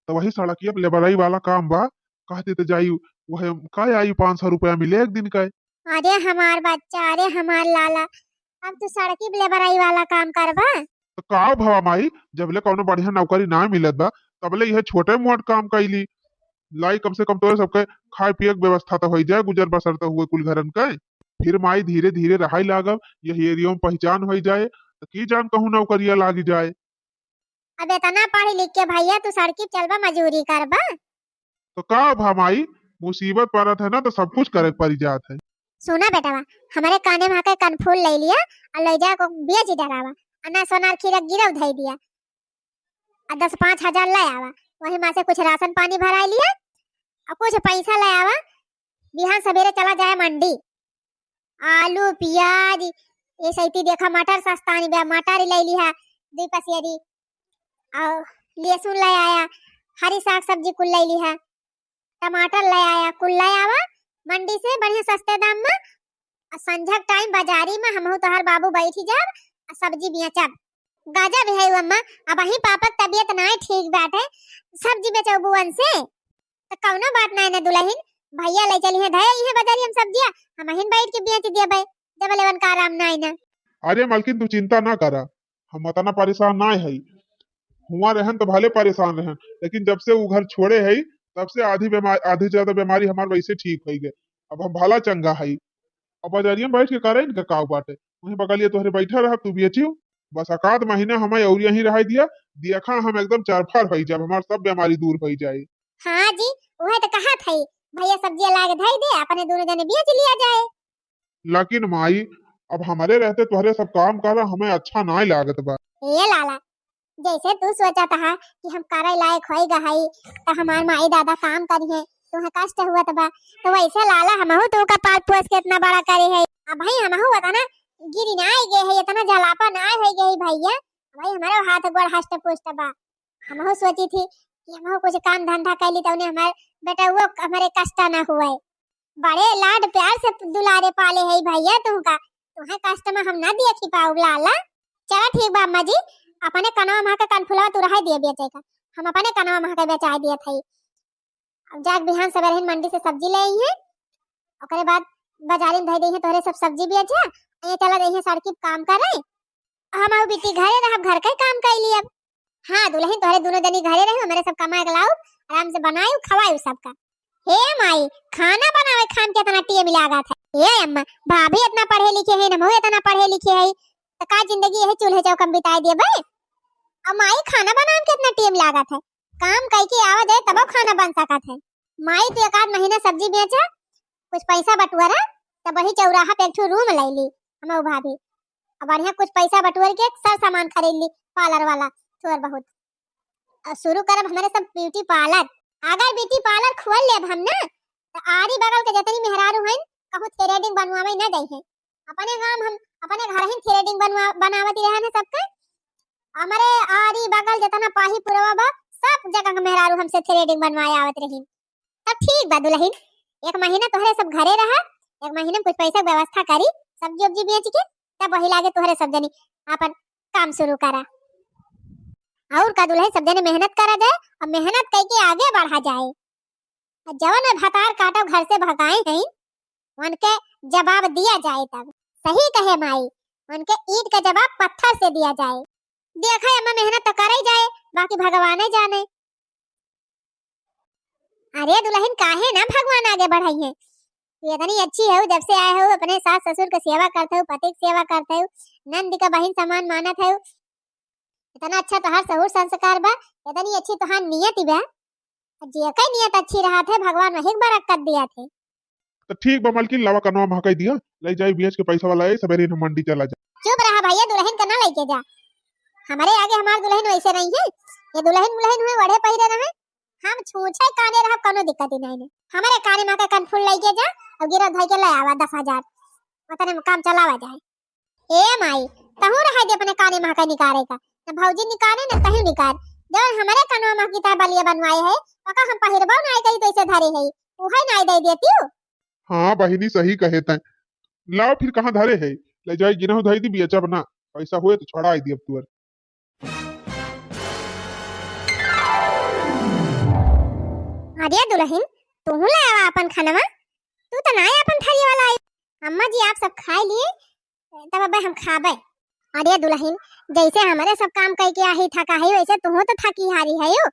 तो वही सड़किया पे लेबरई वाला काम बा, कहते तो जाई, वह का आई, पाँच सौ रुपया मिले एक दिन का। अरे हमार बच्चा, अरे हमार लाला, अब तू सड़की पे लेबरई वाला काम करबा? तो का भवा माई, जबले कौनो बढ़िया नौकरी ना मिलत बा, तबले यह छोटे मोट काम कैली। लाई, कम से कम तोरे सबके खाए पिए के व्यवस्था तो होई जाए, गुजर बसर तो हुए कुल घरन के। फिर माई धीरे धीरे रहाई लागब, यही एरिया में पहचान होई जाए, तो की जान कहूँ नौकरिया लागी जाए। अब इतना पढ़ लिख के भैया तू सड़की पे चलबा, मजूरी करबा? तो का भा माई, मुसीबत पड़त है ना, तो सब कुछ करे के पड़ी जात है। सुना बेटवा, हमरे काने में आके कनफूल ले लिया और ले जा को बेच डरावा, अना सोनार खीरा गिरव धई दिया, आ दस पाँच हजार ले आवा, वही में से कुछ राशन पानी भराई लिया और कुछ पैसा ले आवा, बिहान सवेरे चला जाए मंडी। आलू, पियाज, ये सैती देखा मटर सस्ता नहीं बा, मटर ले लिहा दुई पसेरी, और लहसुन ले आया, हरी साग सब्जी कुल ले लिहा, टमाटर ले आया, कुल ले आवा मंडी से बढ़िया सस्ते दाम में। आ संझा के टाइम बाजारी में हमहू तोहार बाबू बैठी जाब आ सब्जी बेचब। गजब है अम्मा, अबहीं पापा के तबीयत नाई ठीक बाटे, सब्जी बेचबू उनसे? त कौनो बात नाई ना दुलहिन, भैया ले चली है, धए इहे बाजारी हम सब्जिया, हमहिन बैठ के बेच देबे, जब लेवन का आराम नाई ना। अरे मलकिन, तू चिंता ना करा, हम अतना परेशान नाई है। हुआ रहन तो भले परेशान रहन, लेकिन जब से वो घर छोड़े है, तब से आधी बीमारी, आधी ज्यादा बीमारी हमार वैसे ठीक होई गए। अब हम भला चंगा है। अब बाजारिया में बैठ के करे इनका काव बाटे, वहीं बगलिया तोहरे बैठा रह, तू बेचियो। बस एकाध महीना हमें और यहीं रह दिया, देखा हम एकदम चरफर होई जाब, हमार सब बीमारी दूर होई जाए। हाँ जी, वह तो कहा था, भैया सब्जियां लाके धई दे, अपने दोनों जने बेच लिया जाए। लेकिन माई, अब हमारे रहते तोहरे सब काम करा, हमें अच्छा नाई लागत बा। ए लाला, जैसे तू सोचत हा कि हम करे लायक होई गहई, त हमार माई दादा काम करिहे, तुहे कष्ट हुअत बा, तो वैसे लाला हमहू तो का पाल पोस के इतना बड़ा करे है। अब भाई हमहू बता ना, गिरी ना आई गए है, इतना जलापन ना हो गए है भैया, भाई हमारे हाथ गोड़ हष्ट पुष्ट बा। हमहू सोची थी कि हमहू कुछ काम धंधा कर ली, तो उन्हें हमारे बेटा वो हमारे कष्ट ना हुए। बड़े लाड प्यार से दुलारे पाले है भैया तुमका, तुम्हें कष्ट में हम ना देखी पाउब लाला। चला ठीक बा अम्मा जी, अपने कनवा महा के कनफुलवा तू रहे दिए बेचे का, हम अपने कनवा महा के बेचाए दिए थे। अब जाके बिहान सवेरे ही मंडी से सब्जी ले आई है, ओकरे बाद बाजारी में धई दे है तोहरे सब सब्जी बेचे, ये चला दे है सड़की पे काम करे, हम आऊ बिट्टी घरे रहब, घर के काम कर लियब। हाँ दुलहिन, तोहरे दोनों जनी घरे रहो, हमरे सब कमाए के लाऊ, आराम से बनायू, खवायू सबका। हे माई, खाना बनावे खान के इतना टेम लागत है। हे अम्मा, भाभी इतना पढ़े लिखे है, हमहू इतना पढ़े लिखे है, तो का जिंदगी यही चूल्हे चौका में बिताए देबे? अब माई, खाना बनावे के इतना टेम लागत है, काम कई के आवा जाए तब खाना बन सकत है। माई, तू एक आध महीना सब्जी बेचा, कुछ पैसा बटुअरा, तब वही चौराहा पे एक ठो रूम ले ली हम भाभी। अब बढ़िया कुछ पैसा बटुअर के सर सामान खरीद ली, पार्लर वाला थोड़ बहुत। और शुरू करब हमारे सब ब्यूटी पार्लर। अगर ब्यूटी पार्लर खोल लेब हम ना, तो आरी बगल के जितनी मेहरारू हैं, कहूँ थ्रेडिंग बनवावे ना जाई है। अपने गांव हम अपने घर ही थ्रेडिंग बनवा, बनावत रहे हैं सबके। हमारे आरी बगल जितना पाही पुरवा बा, सब जगह के मेहरारू हमसे थ्रेडिंग बनवाए आवत रही। तब ठीक बा दुलहिन, एक महीना तोहरे सब घरे रहा, एक महीना में कुछ पैसा के व्यवस्था करी, सब्जी उब्जी बेच के, तब वही लागे तोहरे सब जनी आपन काम शुरू करा। और का दुलहिन, सब जने मेहनत करा जाए और मेहनत करके आगे बढ़ा जाए। और जवन भतार काटो घर से भगाए हैं, उनके जवाब दिया जाए तब। सही कहे माई, उनके ईंट का जवाब पत्थर से दिया जाए। देखा अम्मा, मेहनत तो करे जाए, बाकी भगवान ही जाने। अरे दुलहिन, काहे ना भगवान आगे बढ़ाई है? तू इतनी अच्छी हो, जब से आए हो अपने सास ससुर के सेवा करते हो, पति के सेवा करते हो, नंद का बहिन समान मानत हो, इतना अच्छा तोहार सहूर संस्कार बा, इतनी अच्छी तोहार नियति बा। जेके नियत अच्छी रहत है, भगवान वही के बरकत दिया थे। तो ठीक बा मलकिन, लावा कनवा महकाई दिया, ले जाई बेच के पैसा वाला, ए सबेरे हम मंडी चला जा। चुप रहा भैया, दुलहिन के ना लेके जा। हमरे आगे हमार दुलहिन वैसे नहीं है, ये दुलहिन मुलहिन हुए, वढ़े पहिरे रहे, हम छूछे काने रहब, कौनो दिक्कत ही नहीं है। हमरे काने महका कनफूल लेके जा, और गिरा धई के ले आवा दस हजार, उतने में काम चलावा जाए। ए माई, तहू रहे दे अपने काने महका निकारे का, न भौजी निकारे न तहू निकार। जौन हमरे कनवा महकी तह बलिया बनवाए है, ओका हम पहिरबो नाई कही तो इसे धरे है, उहे नाई दे देती हूँ। हाँ बहिनी, सही कहे तैं। लाओ फिर कहाँ धरे है, ले जाई गिनहु धई दी बियचा बना, पैसा हुए तो छोड़ा आई दी अब तुअर। अरे दुलहिन, तू ले आवा अपन खनवा, तू तो ना अपन थरिया वाला आई। अम्मा जी आप सब खाए लिए, तब अब हम खाबे। अरे दुलहिन, जैसे हमरे सब काम कई के आही थका है, वैसे तू तो थकी हारी है यो।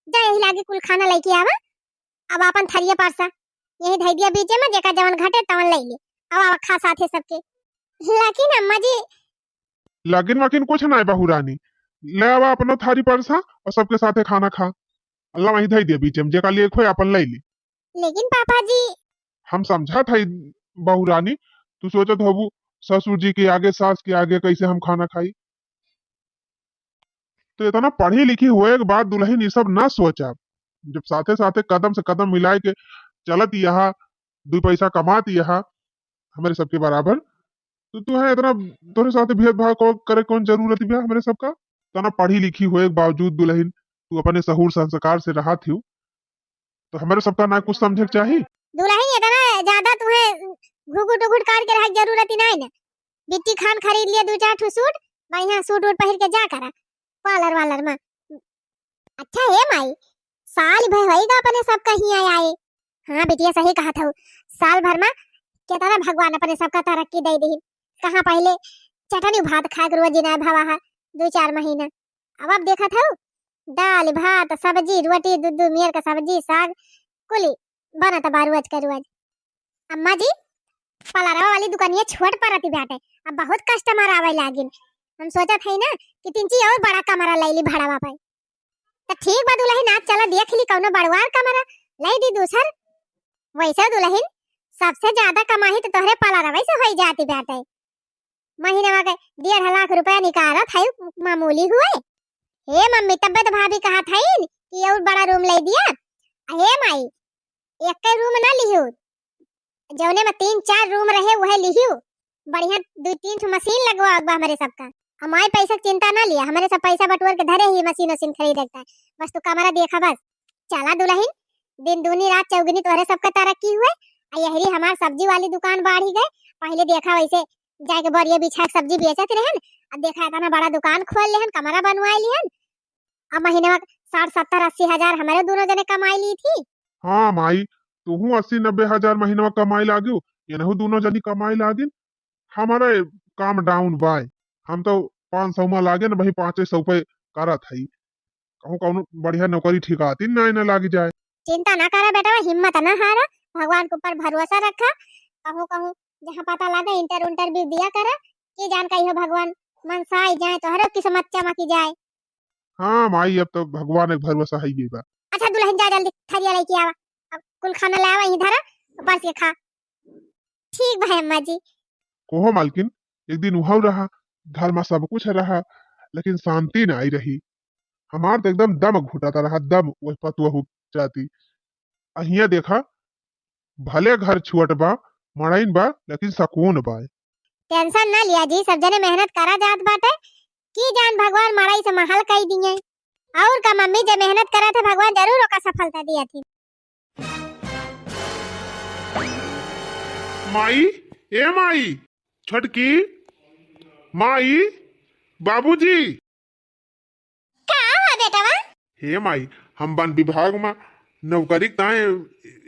जा यही लागे कुल खाना लेके आवा, अब अपन थरिया परसा यही धई दिया बीचे में, जेका जवन घटे तवन ले ले। अब आवा खा साथे सबके। लेकिन अम्मा जी। लेकिन वकिन कुछ ना है बहू रानी, ले आवा अपनो थारी परसा और सबके साथे खाना खा। अल्लाह वहीं धई दिया बीचे में, जेका लिए खोए अपन ले ले। लेकिन पापा जी। हम समझत हई बहू रानी, तू सोचत होबू ससुर जी के आगे, सास के आगे कैसे हम खाना खाई। तो इतना पढ़ी लिखी होए के बाद दुलहिन ये सब ना सोचब। जब साथे साथे कदम से कदम मिलाए के चलत यहाँ, दुई पैसा कमात यहाँ हमरे सबके बराबर, तो तू है इतना, तोरे साथे भेदभाव को करे कौन जरूरत बा हमरे सबका? इतना पढ़ी लिखी होए के बावजूद दुलहिन तू अपने सहूर संस्कार से रहत हियो, तो हमरे सबका ना कुछ समझे के चाही? दुलहिन इतना ज्यादा तुहे घुघुट उघुट करके रहे के जरूरत ही नहीं ना। बिट्टी खान खरीद लिया दो चार ठो सूट, बढ़िया सूट वूट पहिर के जा करा पार्लर वार्लर में। अच्छा हे माई, साल भर होइगा अपने सबका हियाँ आए। हाँ बिटिया सही कहत हऊ, साल भर में केतना भगवान अपने सबका तरक्की दे दिहिन। कहाँ पहिले चटनी भात खाए के रोज जिनाए भवा है दो चार महीना, अब अब देखत हऊ दाल भात सब्जी रोटी दू दू मेर का सब्जी साग कुली बनत बा रोज के रोज। अम्मा जी, पलरवा वाली दुकानिया छोट परती बाटे, अब बहुत कस्टमर आवे लागिन। हम सोचत हई ना कि तिनची और बड़ा कमरा ले ली भाड़वा पे। तो ठीक बा दुलहिन, आज चला देख ली कौनो बड़वार कमरा, ले दी दूसर। वैसे दुलहिन, सबसे ज्यादा कमाई तो तोहरे पलरवे से होई जाती बाटे। महीनवा के डेढ़ लाख रुपया निकारत है, मामूली हुए। हे मम्मी, तब्बे तो भाभी कहत हईन कि और बड़ा रूम ले दिया। आ हे माई, एक रूम ना लिहू, जौने में तीन चार रूम रहे वह लिहू। बढ़िया दो तीन ठो मशीन लगवा बा हमरे सबका। हमारे पैसा के चिंता ना लिया, हमरे सब पैसा बटोर के धरे ही मशीन वशीन खरीदे के। बस तू कमरा देखा बस। चला दुलहिन, दिन दूनी रात चौगुनी तोहरे सबका तरक्की हुए। आ यहरी हमार सब्जी वाली दुकान बाढ़ी गए। पहिले देखा वैसे जाके बोरिया बिछा के सब्जी बेचत रहन, अब देखा इतना बड़ा दुकान खोल लेहन, कमरा बनवाए लिहन। अब महीनवा साठ सत्तर अस्सी हजार हमरे दोनों जने कमाई ली थी। हाँ माई, तुहू अस्सी नब्बे हजार महीनवा कमाई लागियो, इनहू दोनों जनी कमाई लागिन। हमारे काम डाउन बाय, हम तो पाँच सौ में लागे न, वही पाँचे सौ पे करत हई। कहूँ कौनो बढ़िया नौकरी ठिकाती ना, ना लागी जाए। चिंता ना करा बेटा, हिम्मत ना हारा, भगवान के ऊपर भरोसा रखा। कहूँ कहूँ जहाँ पता लगे इंटर इंटरव्यू दिया करा, की जान कहियो भगवान मनसाई जाए तोहरो किस्मत चमकी जाए। हाँ माई, अब तो भगवान एक भरोसा है ये बा। अच्छा दुलहिन जा जल्दी थरिया लेके आवा, अब कुल खाना ले आवा यहीं धरा, परस के खा। ठीक बा अम्मा जी। कोहो मालकिन, एक दिन उहाऊ रहा, घर में सब कुछ रहा, लेकिन शांति ना आई रही। हमार तो एकदम दम घुटत रहा, दम वही पतुआ हो जाती। आ हियाँ देखा, भले घर छोट बा, मड़ाइन बा, लेकिन सकून बा। टेंशन ना लिया जी, सब जने मेहनत करा जात बाटे, की जान भगवान मड़ाई से महल कई दिए। और का मम्मी, जे मेहनत करत है भगवान जरूर ओका सफलता दिया थी। माई, ए माई, छोटकी, माई, बाबूजी। का हुआ बेटवा? हे माई, हम वन विभाग में नौकरी के ताए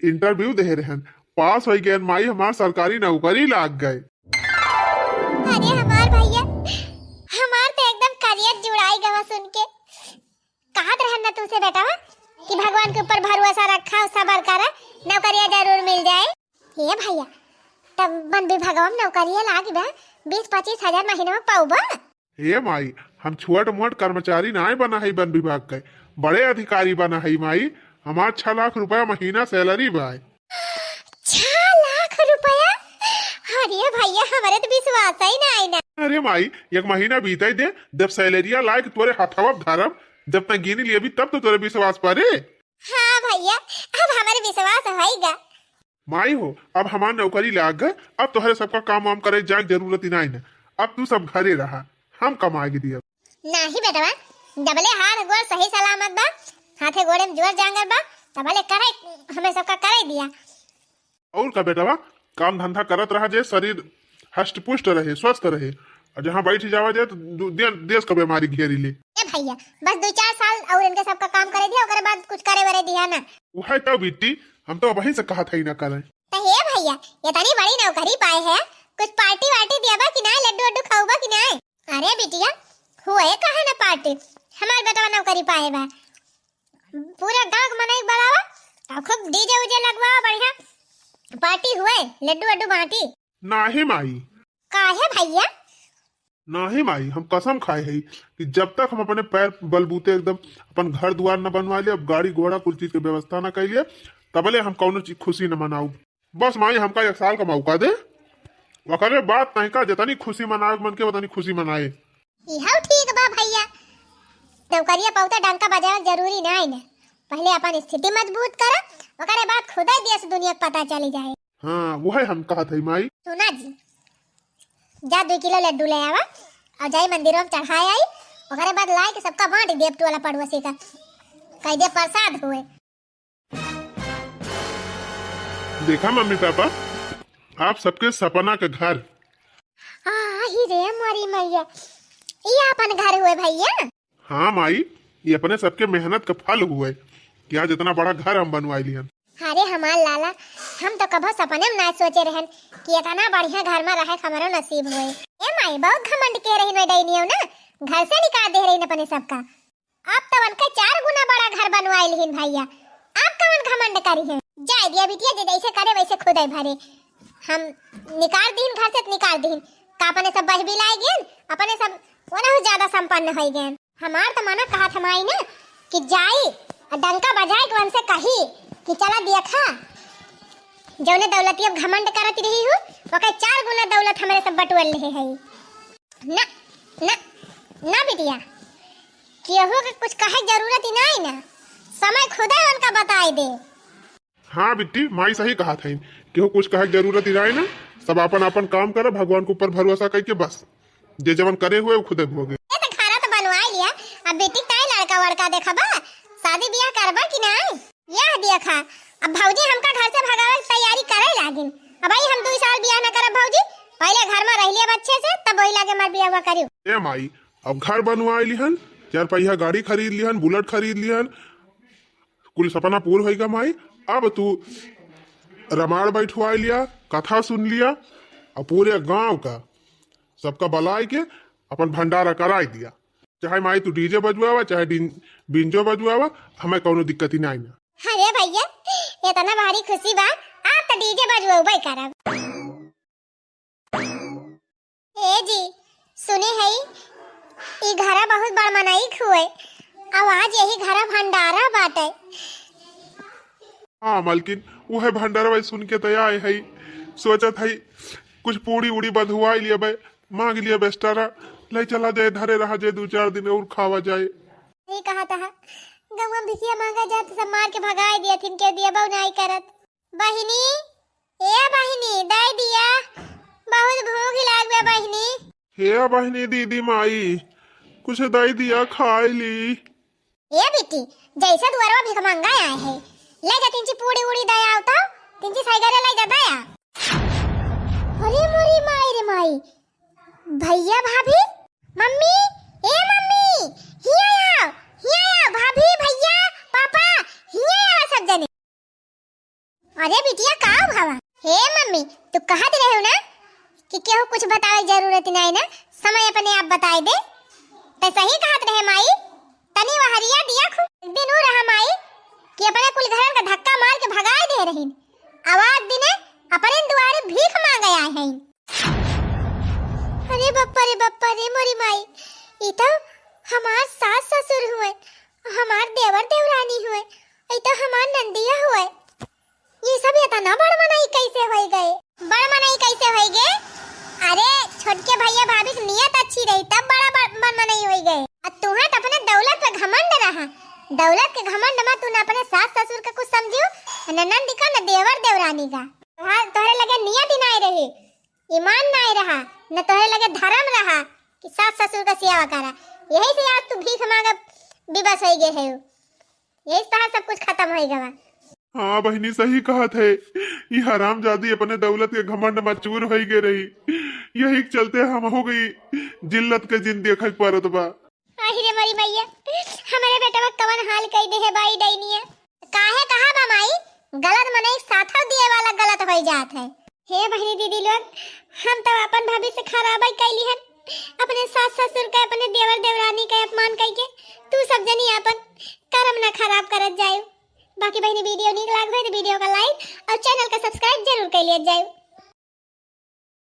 इंटरव्यू दे रहन, पास हो गए माई, हमार सरकारी नौकरी लाग गए। अरे हमार भैया, हमार तो एकदम करियर जुड़ाई गवा सुन के। कहत रहन ना तुमसे बेटवा कि भगवान के ऊपर भरोसा रखा, सबर करा, नौकरिया जरूर मिल जाए। हे भैया, तब वन विभागवा में नौकरिया लागी बा, बीस पच्चीस हजार महीना में पाउबा। हे माई, हम छोट मोट कर्मचारी नाय बना है वन विभाग के, बड़े अधिकारी बना है माई। हमार छह लाख रुपया महीना salary बा। छह लाख रुपया? अरे भैया, हमरे त विश्वास ही नाई ना। अरे माई, एक महीना बीते दे, जब सैलरिया लाइके तोरे हथवा धरब, जब तक गिनी लेबी तब तो तोरे विश्वास परे। हाँ भैया, अब हमरे विश्वास होइगा। माई हो, अब हमार नौकरी लाग गए, अब तोहरे सबका काम वाम करे जाए जरूरत ही नाई ना। अब तू सब घरे रहा, हम कमाए के दिया। नाही बेटवा, जबले हाथ गोड़ सही सलामत बा, हाथे गोड़े में जोर जांगर बा, तबले करे, हमें सबका करे दिया। और का बेटवा, काम धंधा करत रहा जे शरीर हष्ट पुष्ट रहे, स्वस्थ रहे, और जहाँ बैठ जावा जाए तो दु-, दे-, देश का बीमारी घेरी ले। ए भैया, बस दो चार साल और इनके सबका काम करे दिया, ओकरे बाद कुछ करे वरे दिया ना। उहे तो बिट्टी, हम तो वहीं से कहा था ही ना करें। तो हे भैया, ये तनी बड़ी नौकरी पाए है, कुछ party वार्टी दिया बा कि ना, लड्डू वड्डू खाऊ बा कि ना? अरे बिटिया, हुए काहे ना party, हमार बेटवा नौकरी पाए बा, पूरा गांव के मनई के बुलावा, और खूब DJ उजे लगवावा, बढ़िया party हुए, लड्डू वड्डू बांटी। नाही माई। काहे भैया? नाही माई, हम कसम खाए हई कि जब तक हम अपने पैर बलबूते एकदम अपन घर दुआर न बनवा लिए, अब गाड़ी घोड़ा कुल चीज के व्यवस्था न कर लिए, तबले हम कौनो चीज खुशी न मनाऊ। बस माई, हमका एक साल का मौका दे, ओकरे बाद तनिका जितनी खुशी मनावे के मन के उतनी खुशी मनाए। इहौ ठीक बा भैया, नौकरिया पौता डंका बजावे के जरूरी नाई न, पहले अपन स्थिति मजबूत करा, ओकरे बाद खुदे देश दुनिया के पता चली जाए। हाँ, वह हम कहत हई माई। सुना जी, जा दो किलो लड्डू ले आवा और जाई मंदिरों में चढ़ाए आई, ओकरे बाद लाए के सबका बांट देब टोला पड़ोसी का, कह दे प्रसाद हुए। देखा मम्मी पापा, आप सबके सपना के घर। आ, ही रे मोरी मैया, ई आपन घर हुए भैया? हाँ माई, ये अपने सबके मेहनत का फल हुए कि आज इतना बड़ा घर हम बनवाई लिहन। अरे हमार लाला, हम तो कभो सपने में ना सोचे रहन कि इतना बढ़िया घर में रहे के हमरो नसीब हुए। ए माई, बहुत घमंड के रही मैं डैनियो ना, घर से निकाल दे रही अपने सबका। अब तो उनके चार गुना बड़ा घर बनवाए लिहिन भैया, अब कवन घमंड करी है? जाए दिया बिटिया, जे जैसे करे वैसे खुदे भरे। हम निकाल दीन घर से, निकाल दीन का अपने सब बह बिलाए गेन, अपने सब ओनहु ज्यादा संपन्न होई गेन। हमार तो मना कहत हमाई ना कि जाई आ डंका बजाए के उनसे कही कि चला देखा, जौने दौलतिया घमंड करत रही हूँ, ओके चार गुना दौलत हमरे सब बटुअल रहे है। ना, ना, ना बिटिया, केहू के कुछ कहे के जरूरत ही नाई ना, समय खुदे उनका बताई दे। हाँ बिट्टी, माई सही कहत हईन, केहू कुछ कहे के जरूरत ही नाई ना, सब आपन आपन काम करा, भगवान के ऊपर भरोसा करके बस, जे जवन करे हुए वो खुदे भोगे। ए तो घरा तो बनवाई लिया, अब बिट्टी ताई लड़का वड़का देखबा, शादी ब्याह करबा कि नाई? यह देखा, अब भौजी हमका घर से भगावे के तैयारी करे लागिन। अब भाई हम दो साल बियाह न करब भौजी, पहले घर में रह लिया अच्छे से, तब वही लागे हमार बियाह हुआ करियो। ए माई, अब घर बनवाए लिहन, चार पहिया गाड़ी खरीद लिहन, बुलेट खरीद लिहन, कुल सपना पूर होइगा माई। अब तू रामायण बैठवाए लिया, कथा सुन लिया, और पूरे गांव का सबका बुलाए के अपन भंडारा कराए दिया। चाहे माई तू DJ बजवावा, चाहे डिन-, बिंजो बजवावा, हमें कौनो दिक्कत ही नाई ना। अरे भैया, इतना भारी खुशी बा, आप तो DJ बजवाबे करब। ए जी, सुने हई, ई घरा बहुत बड़ मनई हुए, अब आज यही घरा भंडारा बाटे। हाँ मलकिन, उहे भंडारवा सुन के तो आए हई, सोचत हई कुछ पूड़ी उड़ी बंधुआई लिया बे, मांग लिया बेस्टारा, ले चला जाए, धरे रहा जाए, दो चार दिन और खावा जाए। सही कहा था, गौवा में भिखिया मांगा जात, सब मार के भगाए दिया थिन, के दिया बहु नाई करत। बहिनी, ए बहिनी, दे दिया, बहुत भूख लाग बे बहिनी। हे बहिनी, दीदी माई, कुछ दे दिया, खाए ली। ए बिट्टी, जैसे दुआरवा भिखमंगा आए है, ले जा तिनची पूड़ी उड़ी दया आओ तो, तिनची साइगरे ले जा दया। अरे मोरी माई रे माई, भैया भाभी, मम्मी, ए मम्मी, हिया आओ, हिया आओ, भाभी, भैया, पापा, हिया आओ सब जने। अरे बिटिया, का भवा? हे मम्मी, तू कहत रहे हो ना कि केहू कुछ बतावे जरूरत नहीं ना, समय अपने आप बताए दे। ते सही कहत रहे माई, तनी वहरिया दिया खु। एक दिन ऊ रहा माई कि अपने कुल घरन का धक्का मार के भगाए दे रहीन। आवाज दिने अपने दुआरे भीख मांगे आए हैं। अरे बप्पा रे बप्पा रे मोरी माई, ई तो हमार सास ससुर हुए, हमार देवर देवरानी हुए, ई तो हमार नंदिया हुए। ये सब इतना बड़ मनई कैसे होई गए? बड़ मनई कैसे होई गए? अरे, छोटके भैया भाभी के नियत अच्छी रही, तब बड़ा बड़, बड़ मनई होई गए। आ तुहे तो अपने दौलत पे घमंड रहा, दौलत के घमंड में तू न अपने सास ससुर का कुछ समझियो, न ननद का, न देवर देवरानी का। तोहरे लगे नियत ही नाय रही, ईमान नाय रहा, न तोहरे लगे धर्म रहा कि सास ससुर का सेवा करा। यही से आज तू भीख मांगे विवश होई गए है, यही से तोहार सब कुछ खत्म होई गवा। हाँ बहिनी, सही कहत है। ई हरामजादी अपने दौलत के घमंड में चूर होई गए रही। यही के चलते हम हो गई जिल्लत के जिन देखे के पड़त बा। आहि रे मोरी मैया, हमरे बेटवा कवन हाल कई दे है बाई डैनिया। काहे कहा बा माई, गलत मनई के साथव दिए वाला गलत होई जात है। हे बहिनी दीदी लोग, हम तो अपन भविष्य खराब ही कैली हन, अपने सास ससुर के, अपने देवर देवरानी के अपमान कई के। तू सब जनी अपन कर्म ना खराब करत जायु। बाकी बहिनी वीडियो नीक लाग होई तो वीडियो का like और चैनल का subscribe जरूर कर लिया जायु।